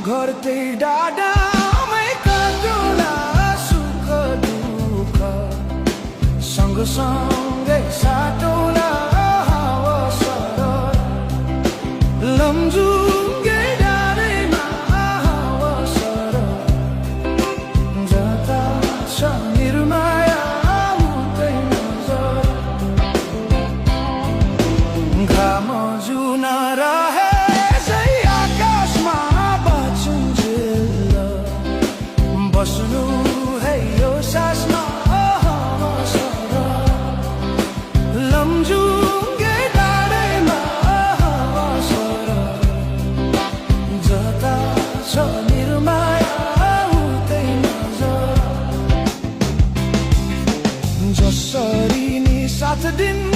घरते डाडामै काटुला सुख दुःख सँगसँगै साटौला हावा सरर लमजुङ्गे डाँडैमा हावा सरर जता छ निर्माया उतै नजर घाम जुन रहे बस्नु है यो सासमा हावा सरर लमजुङ्गे डाँडैमा हावा सरर जता छ निर्माया उतै नजर जसरी नि साथ दिन